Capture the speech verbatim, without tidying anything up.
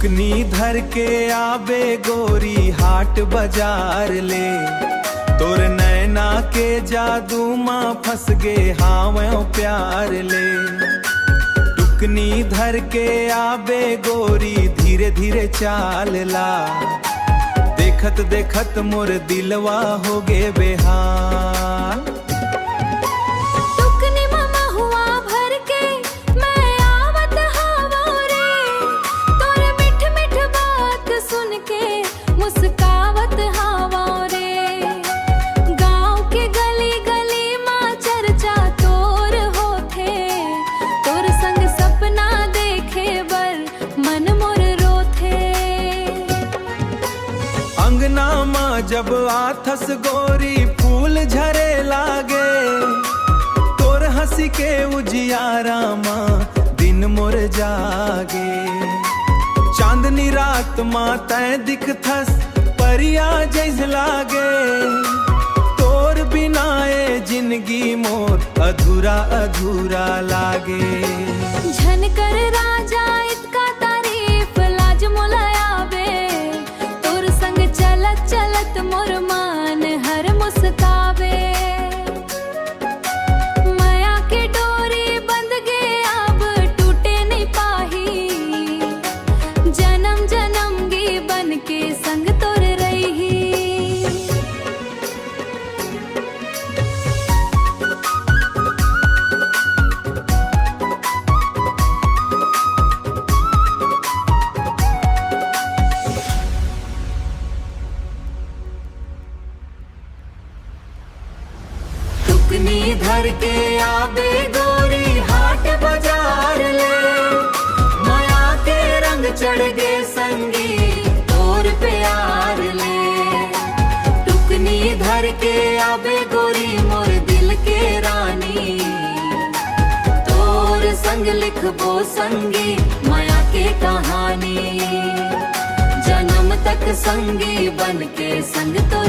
टुकनी धर के आबे गोरी हाट बाजार ले, तोर नैना के जादू मा फंस गे हावं प्यार ले। टुकनी धर के आबे गोरी धीरे धीरे चाल ला, देखत देखत मोर दिलवा हो गे बेहाल। टुकनी मा महुआ भर के मैं आवत हावों रे, तोर मीठ मीठ बात सुन के मुस्कावत हावों रे। गाँव के गली गली मा चर्चा तोर होथे, तोर संग सपना देखे बर मन मोर रोथे। अंगना मा जब आथस गोरी फूल झरे लागे, तोर हंसी के उजियारा मा दिन मोर जागे। चांदनी रात मा तैं दिखथस परिया जैस लागे, तोर बिना ए जिंदगी मोर अधूरा अधूरा लागे। झन कर राजा इतका तारीफ, लाज मोला आवे, तोर संग चलत चलत मोर मन हर मुस्कावे। मया के डोरी बंध गे अब टूटे नहीं पाही, जन्म जन्म गे बन के संग तोर रही। टुकनी धर के आबे गोरी हाट बाजार ले, मया के रंग चढ़ गे संगी तोर प्यार ले। टुकनी धर के आबे गोरी मोर दिल के रानी, तोर संग लिखबो संगी मया के कहानी। जन्म तक संगी बन के संग तो